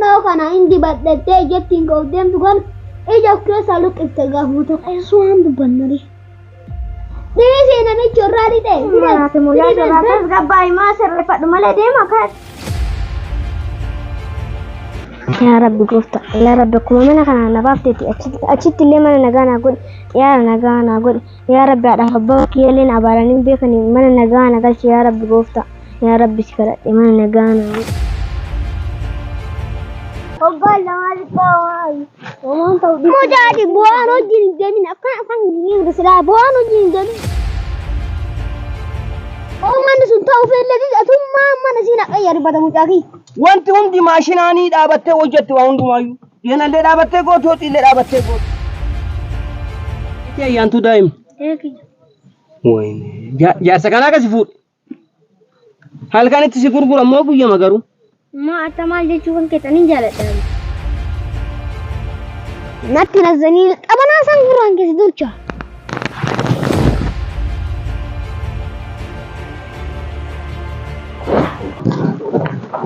Wannoo kana hin dibadhettee ijattiin ka of deemtu kana ija of keessaa luqqifte gaafuma tokko eessuu waan dubbannare. Dhiisii namichi irraa lixee. Maraate moo yaa jabaa tasgabbaa'ii maa sirreeffadhu malee deema kan. Yaa Rabbi goofta, yaa Rabbi akkuma mana kanaa na baafteeti achitti illee mana nagaa naa godhi, xiyaara nagaa naa godhi, yaa Rabbi haadhaaf abbaa kiyya illee na abaaranii hin beekanii mana nagaa na galchi yaa Rabbi goofta, yaa Rabbi si kadhadhe mana nagaa naa godhi. Hoggaan lamaa xiqqoo homaan ta'u dhiisuu. Mucaati bu'aan hojiin hin deemin akkan afaan hin silaa bu'aan hojiin hin deemin. Manni sun ta'uu feellee atummaa mana siin haqa ribata mucaa kiyya. Wanti hundi maashinaanii dhaabattee hojjetti waa hundumaayyuu. Deenallee dhaabattee gootu, hoxiillee dhaabattee gootu. Iti ayyaantuu daa'ima. Wayne. Jaarsa kanaa akkasi fuudhe. Halkanitti si gurgura moo guyyama garuu? Maa atta maal jechuu kan keessan hin jaaladha. Natti nazzanii qabanaa san gurraan keessa durcha.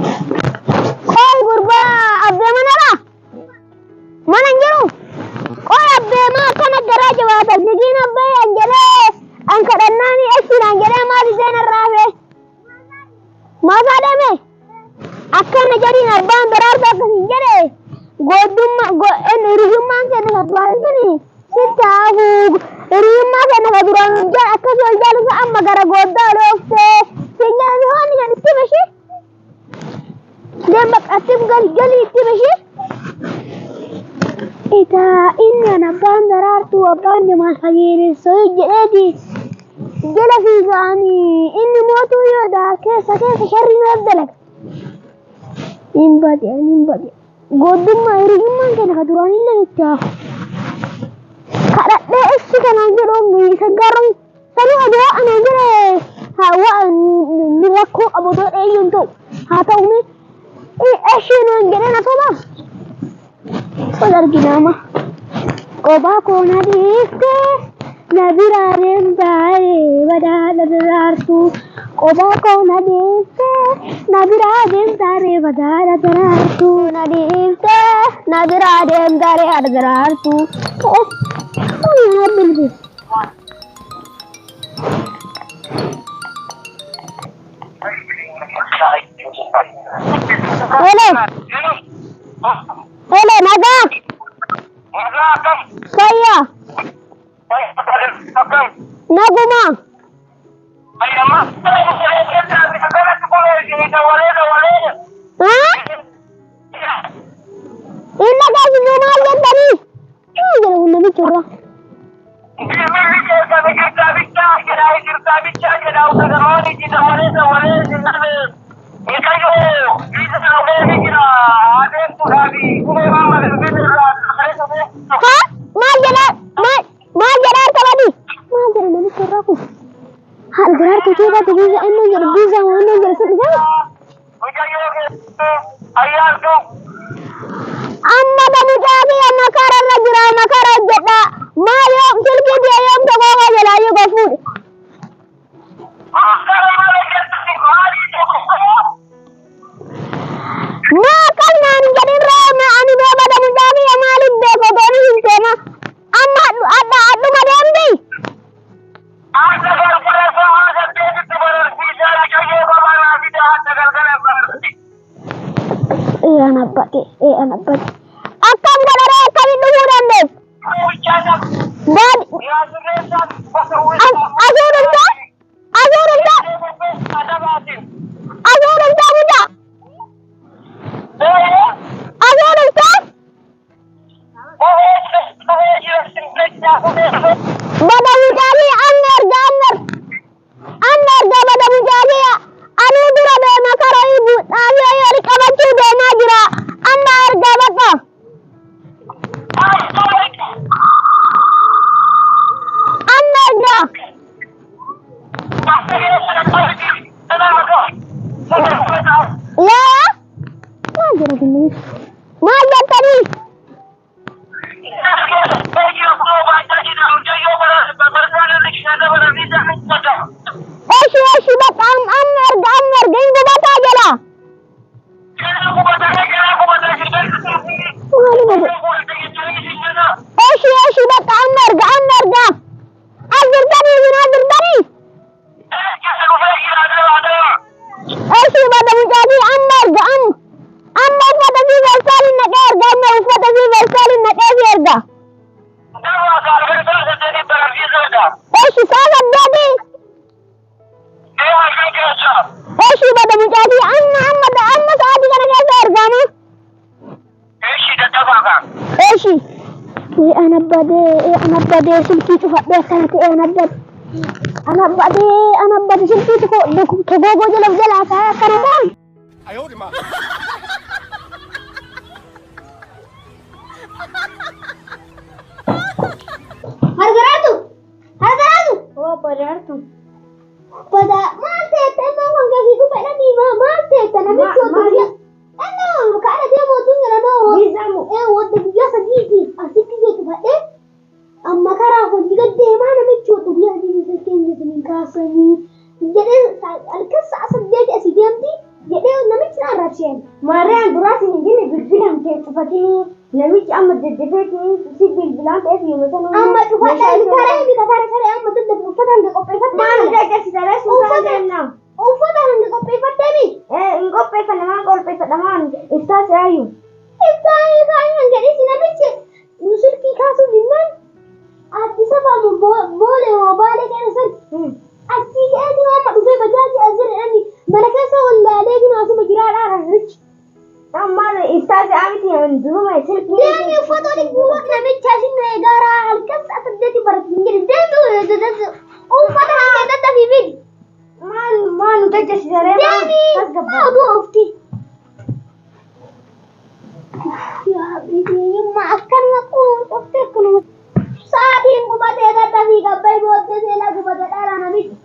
Qoy gurbaa abbee manarraa mana hin jiru. Qoy abbee maa akkana garaa jabaata jigiin abbee an jedhee an kadhannaani eessuun an jedhee maal isheen irraa hafee. Maasaa deeme akkana jedhiin abbaan daraartuu akkas hin jedhe gooddummaa hiriyummaan keenya kan duraan suni sitti haafuu hiriyummaa keenya kan duraan akkas wal jaalatu amma gara gooddaa looftee siin jedhani hoonni jedhu itti bashee deem bakka itti gali gali itti bashee Itaa inni an abbaan daraartuu abbaan jamaal fayyadessoo jedheeti jala fiigaanii inni mootuu yoo daa keessa keessa sharri na dalaga. Hin bade ani hin bade. Gooddummaa hiriyummaan keenya ka duraan illee nutti hafu. Kadhadhee issi kanaan jedhu isa garuu sanuu odoo anaan jedhe ni rakkoo qabu otoo dheeyyuu hin ta'u. Haa ta'u mee ishii nuun jedhee na soba. Wal arginaama. Qophaa koo na dhiiftee na biraa deemtaaree badhaadha daraartuu. Qophaa koo na dhiiftee na biraa deemtaaree badhaadha daraartuu. Na dhiiftee na biraa deemtaaree haadha daraartuu. Oh, oh, bilbil. Hello. Hello, nagaa. Fayyaa. Naguma. Haa? Inni gaazexaa maal jettanii? Maal jedha kun namichi irraa? Haa? Maal jedha? Maal maal jedha harka badi? Maal jedha namichi irraa kun? Haadha daraartuu keebaatu biiza inni jedhu biiza waan inni jedhu sun dhugaa? Amma ba mucaa kiyya makara irra jira makara hojjedha. Maal yoom silkii tiyya yoom tokko koo jalaa yoo fuudhe. Maa akkas naan hin jedhin ree ma ani bee bada mucaa kiyya maaliif beeku otoo ni hin teema. Amma hadha hadhuma deemti. Ee an abbate ee an abbate. Akkam godha ree akkamiin dhufuu dandeessu? Baadi asuu dhuftaa? Asuu dhuftaa? Asuu dhuftaa mucaa? Asuu dhuftaa? Bada mucaa kiyya amma erga amma erga amma erga bada mucaa kiyya anuu dura deema kara ibu xaafii wali qabachuu deemaa jira amma erga bakka. Amma erga. Yaa maal jedha kun namichi? Maal jettanii? Eshi eshi bakka amma erga amma erga hin gubataa jala. Ishi. Ee ana badee, ee ana badee silkii cufadhee akkana ta'e ana bade. Ana badee, ana bade silkii tokko togoogoo jala jalaa kaa'ee akkana ta'e. Hargaraatu! Hargaraatu! Oo badaartu. Bada maal teetta innoo kan gasii dhufe dhanii maal teetta namichi Ma- oduu maali? guyyaa innoo kaadha deemu oduun jira noo Biizamu. ee wadda guyyaa sadiiti asitti jechu fadhee amma karaa hojii gad deemaa namichi oduu guyyaa sadiiti silkeen jetiniin kaasanii jedhee halkan sa'a 8 asii deemti jedhee namichi na arrabseen. Maarreen duraa sin hin jenne bilbilaan kee cufatini namichi amma daddafeetiin si bilbilaan ta'eef yooma sanuu. Amma cufadhaa taree mita taree taree amma daddafe uffata hanga qopheeffattee Maal deeggarsiisa Uffata- suutaan deemnaa? uffata hanga qopheeffattee mi? Hin qopheeffanne maal qopheeffadha maal ibsaa si'aayu. Ibsaanii kaanii hanga dhiisi namichi nu silkii kaasuu dinnaan Addis Ababa boolee moo baalee keessa san achii ka'eetu amma dhufee bajaajii as jira jedhanii mana keessa wallaalee gina asuma jiraadhaa namichi. Maal ibsaa si'aa miti duruma silkii. Deemi uffata olii guutuu namicha isin eegaaraa halkan sa'a 8 baratu hin jedhe deemi uffata hanga daddafii fidi. Maal maal nu deeggarsiisa ree? Deemi maa oduu oofti. Yaa biyyummaa akkanuma quuqoftee akkanuma sa'aatiin gubatee daddafii gabbay booddee seelaa gubate dhala namichi.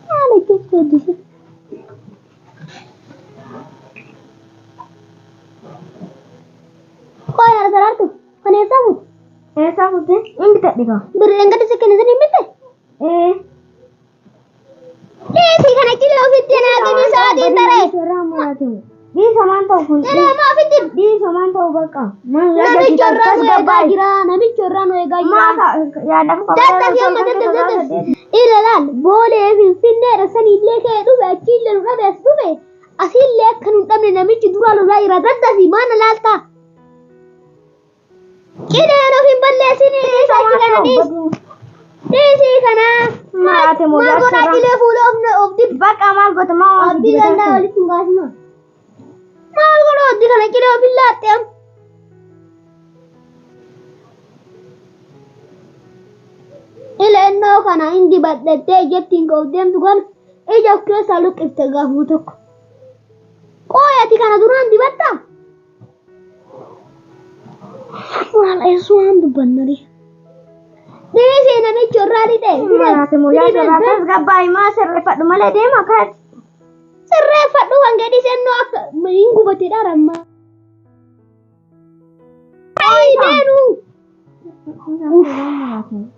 Maal hojjechuu hojjise? Qoy hargaraartu kan eessaa fuute? Eessaa fuute? Hin bitadhe kaa. Birreen gadi si kennisan hin bitte? Ee. Dhiisii kana cilee ofitti naaqini sa'aatiin taree. Dhiisa maan ta'u kun. Cilee maa ofitti? Dhiisa maan ta'u bakka. Namichi irraa nu eegaa jira. Namichi irraa nu eegaa jira. Daddafi amma daddafi daddafi. Ila laal boolee finfinneedha sanillee ka'ee dhufe achiillee nu dhabe as dhufe asiillee akka nu hin dhabne namichi duraa lolaa jira daddafi maana laaltaa. Qileen of hin balleessini dhiisi achi kana dhiisi. Dhiisii kana. Maate moo Maal godhaa qilee fuula of of dib. Bakka maal goota maa waan Abdii danda'a walitti hin kaasina. Maal godhaa abdii kana qilee of hin laatte amma. Ila innoo kana hin dibadhettee ijatti hin of deemtu kana ija of keessaa luqqifte gaafuu tokko. Qooy ati kana duraan dibattaa? Maal eessuu waan dubbannari? Dhiisii namichi irraa dhiqe. Maate moo yaasirraa tasgabbaa'ii maa sirreeffadhu malee deema kan. Sirreeffadhu kan gadi seennoo akka hin gubatedha ramma. Ka'ii beenu.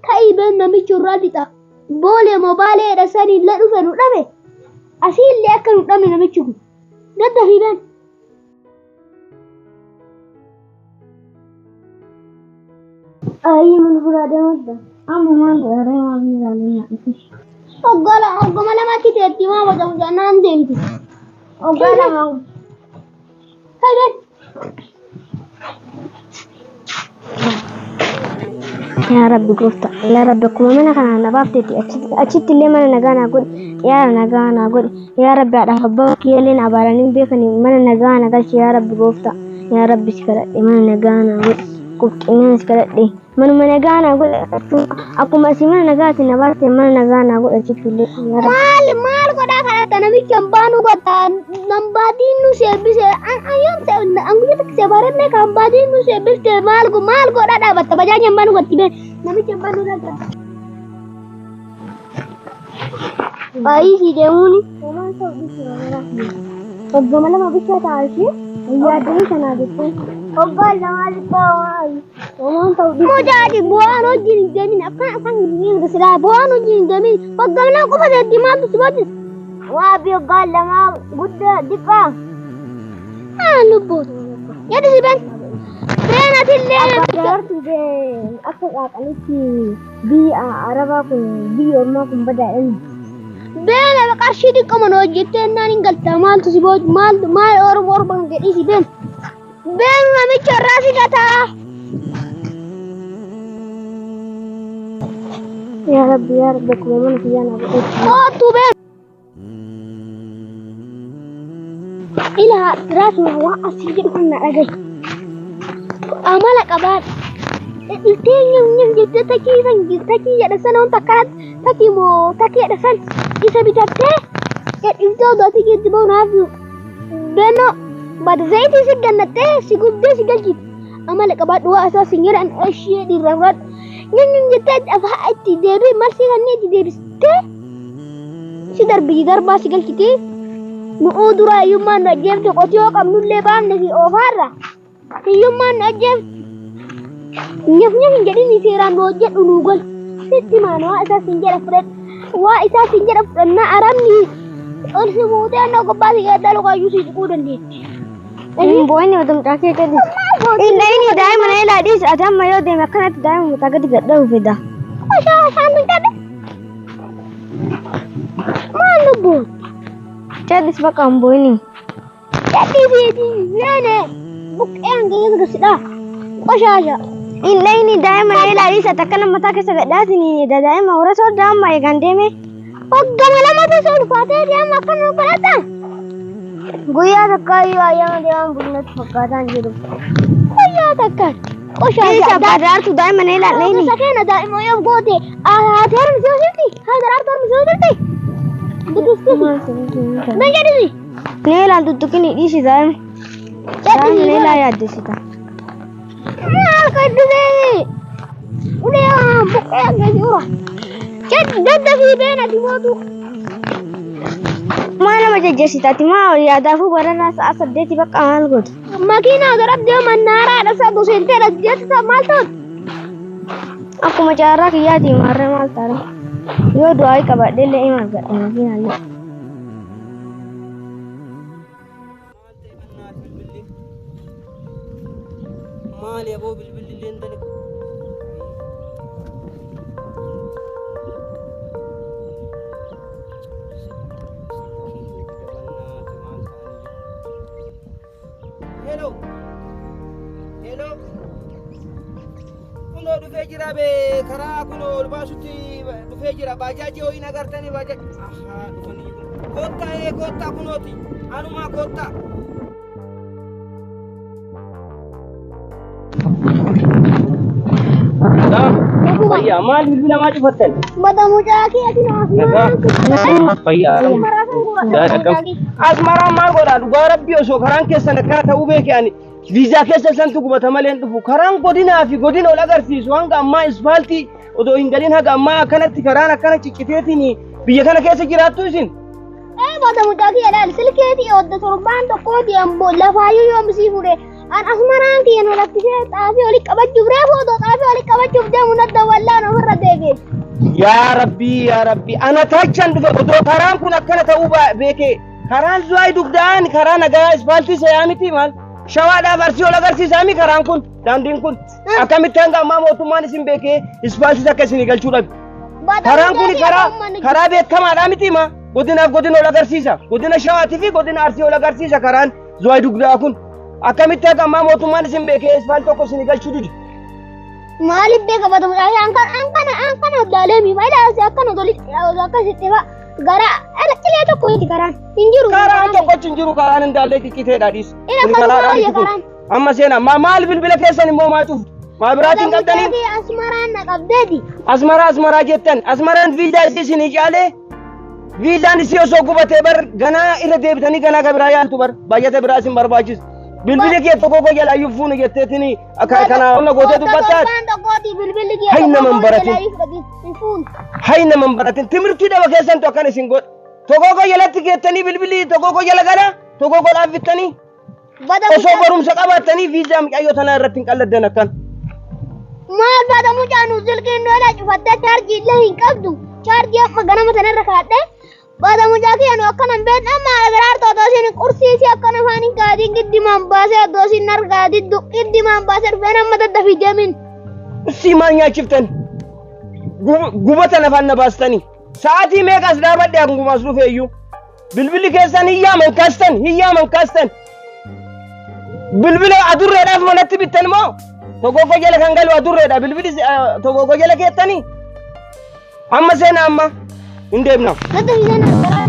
Ka'ii beenu namichi irraa dhiqa. Boolee moo baaleedha sanii illee dhufe nu dhabe. Asii illee akka nu dhabne namichi kun. Daddafii beenu. Ayi mun furaa deemudha. Amma maal godha maal ilaalee nyaadhu. Hoggoma lamatti teetti maa boca mucaan deemti. Hoggaa lama. Ka'ii Yaa Rabbi gooftaa, yaa Rabbi akkuma mana kanaan na baafteetti achitti illee mana nagaa naa godhi, yaa nagaa naa godhi, yaa Rabbi haadhaaf abbaa kiyyallee na abaaranii beekanii mana nagaa na galchi yaa Rabbi gooftaa, yaa Rabbi si kadhadhe mana nagaa naa godhi, qulqullina si kadhadhe, manuma nagaa naa godhi akkuma asii mana nagaatiin na baafte mana nagaa naa godhi achitti illee yaa Rabbi. Maal maal godhaa kadhatta namichi hambaa nu godha hambaatiin nu seebbise an yoom se an guyyaa takka se barannee ka hambaatiin nu seebbifte maal maal godhaa dhaabatta bajaajii hambaa nu gotti bee namichi hambaa nu godha. Baay'ee si deemuuni. Hoggama lama bichaa ta'a ishee yaaddanii sanaa jettee. Hoggaa lamaa xiqqoo homaan ta'u dhiisuu. Mucaati bu'aan hojiin hin deemin akkan akkan hin silaa bu'aan hojiin hin deemin hoggama lama qofa seetti maaltu si boojisa. Waa bi hoggaa lamaa guddaa xiqqaa. Haa lubbuutu. Yaddi si been. Been atillee namicha. Jaartuu akka qaaqanitti biyya Arabaa kun biyya Ormaa kun badaa'een. Been qarshii xiqqoo mana hojjettee naan hin galta maaltu si booj maal maal oromoo orma kan jedhii si been. Been namicha irraa si gataa. Yaa Rabbi yaa Rabbi akkuma mana kiyyaa naa godhetti. Koottu bee. Ilaa diraatuma waan asii jedhu kan na dhagahi. Amala qabaadha. Dhiltee nyam nyam jettee takii san takii jedha sana wanta akkanatti takii moo takii jedha san isa bitattee dhiltee odoo ati geetti bahu naaf beno bada zayitii si gannattee si gubdee si galchiti. Amala qabaadhu waa isaa sin jedhan ishee dhiirra fudhadhu. Nyam nyam jettee afaa itti deebii marsii kanneen itti deebistee si darbiti darbaa si galchiti. Nu'uu duraa hiyyummaan nu ajjeefte qotiyoo qabnullee baafne fi oofaarra hiyyummaan nu ajjeefte. Nyaf nyaf hin jedhin seeraan nu hojjedhu nuu gal. Sitti maan waa isaa sin jedha fudhadhu. Waa isaa sin jedha fudhannaa arabni ol si buutee annoo gubbaa si gaddalu kaayyuu si tuquu dandeetti. Hin boo'in oduu mucaa kee gadi. Hin dhayini daa'ima na ilaa dhiisi ati amma yoo deeme akkanatti daa'ima mataa gadi gad dha'u fida. Osoo isaan hin qabe. Maal lubbuun? Callis bakka hin boo'ini. Cadhisiiti yeene buqqee hanga keessa gasidha. Qoshaasha. Hin dhayini daa'ima na ilaa dhiisi ati akkana mataa keessa gad dhaatini daa'ima hora soodda amma eegaan deeme. Hoggama lamatu si ulfaatee deema akkana nu kadhata. Guyyaa takka iyyuu ayyaana deemaan bulnatti fakkaataa hin jiru. Guyyaa takka Dhiisi qoshaasha. abbaa daraartu daa'ima na ilaa dhayini. Gosa keenya daa'ima yoo goote haati harmi si hojjetti haati daraartu harmi si hojjetti. Dubbistee. Na jedhisi. Na ilaan tuttuqini dhiisi daa'ima. Daa'ima na ilaa yaaddessita. Maal kan dhufee? Ulee buqqee hanga si ura. Dadda fi beena dimootu. Maa nama jajjeessita ati maa yaadaafuu bararraa sa'a 8 bakka maal goota? Makiinaa gara deema naaraa dhasa goseentee dhaggeessisa maal ta'u? Akkuma jaarraa kiyyaatii maarree maal ta'a? Yoo du'aa qabadhe illee ima argadha makiinaallee. Maali aboo bilbilli illee hin dalagu. Hello. Hello. Kunoo dhufee jira bee karaa kunoo ol baasutti dhufee jira baajaajii ho'iin agartanii baajaajii. Ahaa dhufanii kun. Koottaa ee koottaa kunooti. Anumaa koottaa. Fayyaa maal bilbila maa cufattan? Bada mucaa kee ati naaf maal? Fayyaa. Asmaraan maal godhaa dhugaa rabbii osoo karaan keessan akkana ta'uu beeke ani viizaa keessa santu gubata malee hin dhufu karaan godinaa fi godina ol agarsiisu hanga ammaa ispaaltii odoo hin galin haga ammaa akkanatti karaan akkana cicciteetiin biyya kana keessa jiraattu isin. Ee bada mucaa kee ilaali silkeetii odda torbaan tokkooti ammoo lafaayyuu yoom sii fuudhe an asmaraan kiyya nu lakkisee xaafii oli qabachuuf reefu odoo xaafii oli qabachuuf deemu nadda wallaan ofirra deebi'e. Yaa rabbii yaa rabbii ana tachan dhufe odoo karaan kun akkana ta'uu beeke karaan zuwaay dugdaan karaa nagaa ispaaltii seeyaa miti maal shawaadhaaf arsii ol agarsiisaa mi karaan kun daandiin kun akkamitti hanga ammaa mootummaan isin beekee ispaaltii akka isinii galchuu dhabe. Karaan kun karaa beekamaadhaa miti ma godinaaf godina ol agarsiisa godina shawaatii fi godina arsii ol agarsiisa karaan zuwaay dugdaa kun akkamitti hanga ammaa mootummaan isin beekee ispaaltii tokko isinii galchuu dide. Maaliif beeka bada mucaa kee ankan ankan ankan oddaalee mi faayidaa akkana akkasitti fa'a gara cilee tokko miti karaan hin jiru. Karaan tokkochi hin jiru karaan hin cicciteedha dhiis. Ila Kun kan karaadhaa baay'ee miti kun. karaan. Amma seenaa maal bilbila keessan immoo maa cuftu? Maa biraatiin qabdanii? Asmaraan na qabdeeti. Asmaraa asmaraa jettan asmaraan viizaa isii isinii caalee viizaan isii osoo gubatee bar ganaa irra deebitanii ganaa ka biraa yaaltu bar baay'ata biraa isin barbaachisu. Bilbili kee tokko koo jala iyyuu fuunu jetteetini akka kanaa onna gootee dubbattaat. Torbaan tokkooti bilbilli kee Hay nama hin baratin. hin fuunu. Hay nama hin baratin timirtii dhaba keessantu akkana isin godha. Tokko koo jalatti geettanii bilbilli tokko koo jala gala tokko koo dhaabbittanii. Bada Osoo barumsa qabaattanii viizaa mucayyoo tanaa irratti hin qalladdan akkan. Maal bada mucaa nu silkiin nu elaa cufattee chaarjii illee hin qabdu. Chaarjii amma ganama sanarra kaadhee bada mucaa kiyya nu akkana hin beekne amma daraartu otoo isin qursiisii akkana afaan hin kaadin giddimaan baasee otoo isin argaa diddu giddimaan baasee dhufeen amma daddafii deemin. Ussii maal nyaachiftan? Gubatan afaan na baastanii. Sa'aatii meeqa as dhaabadhe hangumaas dhufe iyyuu. Bilbilli keessan hin yaaman kaastan hin yaaman kaastan. Bilbila adurreedhaaf manatti bittan moo? Tokko jala kan galu adurreedha. Bilbilli tokko jala keettanii. Amma seenaa amma hin deemna. Dadda seenaa.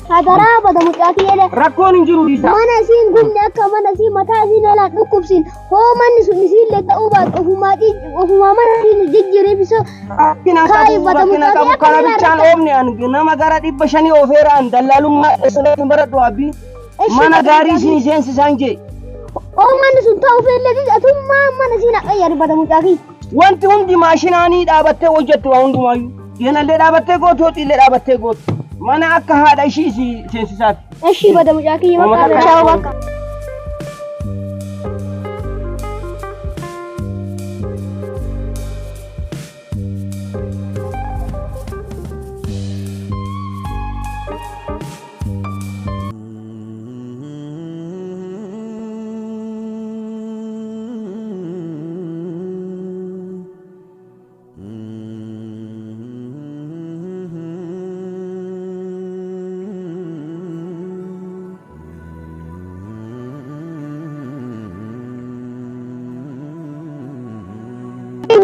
Hadaraa bada mucaa kiyya. Rakkoon hin jiru dhiisaa. Mana isiin gubne akka mana isii mataa isiin alaan dhukkubsiin hoo manni sun isiillee ta'uu baatu ofumaa mana isiin jijjiiriif isa Rakkina Kaayi qabu bada rakkina mucaa qabu kiyya kana akka bichaan oofne an nama gara 500 oofeera an dallaalummaa keessatti baradhu abbii. Mana gaarii isin seensisaan jee. Hoo manni sun ta'uu feellee atummaa mana isiin haqqayyari bada mucaa kiyya. Wanti hundi maashinaanii dhaabattee hojjettu waa hundumaayyuu. Deenallee dhaabattee gootu hoxiillee dhaabattee gootu. Mana akka haadha ishii si seensisaati. Eshi bada mucaa kiyya Mama bakka takka. ciao bakka.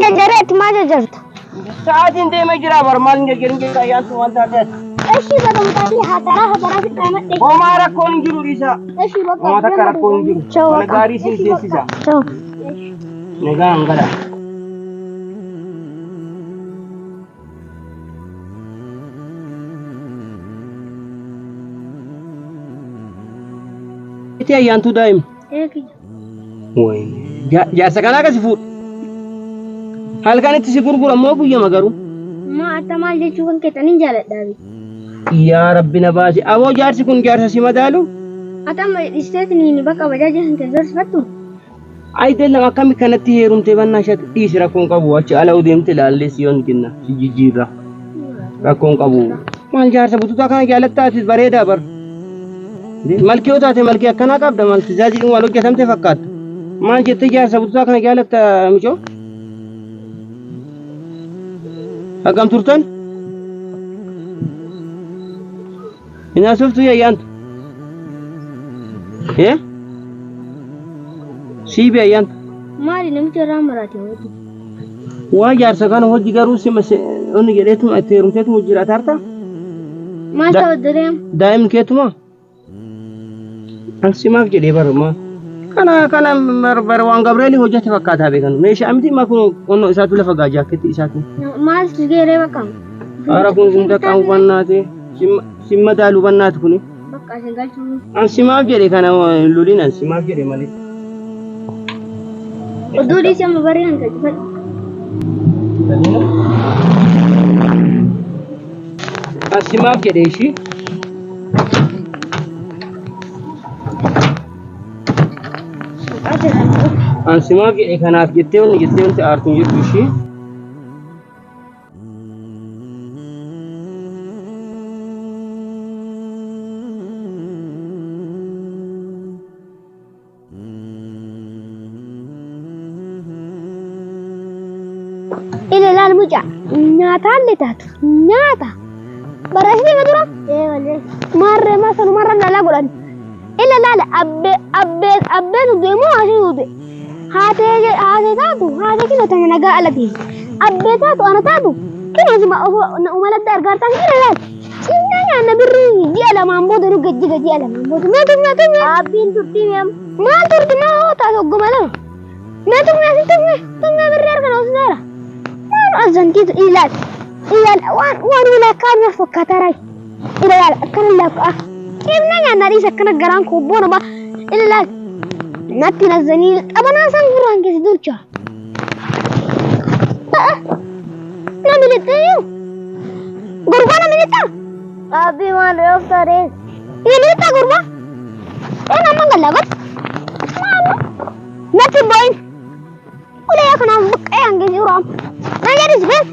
Jarjareetti maal jarjarta? Sa'aatiin deemee jira bar maal hin jarjarin jecha ayyaantu waan taateef. Eshi bada mucaa kiyya hadaraa hadaraa si dhaamadhe. Homaa rakkoon hin jiru dhiisaa. Eshi bakka. Homaa takka rakkoon hin jiru. Ciao Mana bakka. gaarii isin seensisa. Ciao. Nagaan gala. Iti ayyaantuu daa'ima. Wayne. Jaarsa kanaa akkasi fuudhu. Halkanitti si gurgura moo guyyama garuu? Maa atta maal jechuu kan keetan hin jaaladhaa. Yaa Rabbi na baasi. Aboo jaarsi kun jaarsa si madaalu? Ata amma dhiisteetiin bakka bajaaja hin teessiffattu. Ayideellam akkami kanatti heerumtee bannaa ishee dhiisi rakkoon qabu achi ala deemte ilaallee si yoon kenna si jijjiirra rakkoon qabu. Maal jaarsa bututaa kana jaalattaatis bareedaa bar. Malkii yoo taate malkii akkanaa qabda maal tizaaziin waan hojjetamte fakkaatta. Maal jettee jaarsa bututaa kana jaalatta micoo? Hagam turtan? Hin haasoftuu ayyaantu? Eh? Siibi ayyaantu? Maali namichi irraa maraate hojii? Waa jaarsa kana hojii garuu sima onni jedheetuma itti heerumteetuma hojii jiraata harta? Maal ta'u dareem? Daa'imni keetuma? An simaaf jedhee baruma. Kana kana bar waan Gabreeli hojjete fakkaataa beekan. Meeshaa miti maa kun qonnoo isaatu lafa gaa jaakketti isaatu. Maal si geeree bakka? Haara kun kun takka hubannaati. Simma daalu hubannaati kuni. Bakka isin galchuu. An simaaf jedhe kana loliin an simaaf jedhe malee. Oduu dhiisee amma baree kan galchifadhu. An simaaf jedhe ishii. An simaaf jedhe kanaaf jettee wanni jettee wanti aartu hin jirtu ishii. Ila laal mucaa nyaataan taatu nyaata. Barreessitee ma dura? Maarree maa sanumarra lalaa godhan. Ila laal abbee abbee abbee dubbee moo asii dubbee? Haatee haatee taatu haatee kinoo tana nagaa alati. Abbee taatu ana taatu kinoo sima umalatti argaartaan ila laal. Cinna nyaanna birrii ji'a lamaan booda nu gajjiga ji'a lamaan booda. Mee tumna tumna. Abbiin turtii mi'am. Maal turti maa hoo taatu ogguma lama. Mee tumna si tumna tumna birrii harka noosneera. Waan azantiitu ilaal ilaal waan waan walakkaa na fakkaataa raay. Ilaal akkana lakkaa. Cimna nyaanna dhiisa akkana garaan koo boona ba. Ilaal natti nazanii xabanaa san gurraan keessa durcha. Namni lixxee gurbaa namni lixxaa. Abbii maal dhooftaa ree? Namni lixxaa gurbaa. Ee nama galla bar. Natti hin boo'in. Ulee kanaaf buqqee hangi jiru. Na jedhis bee.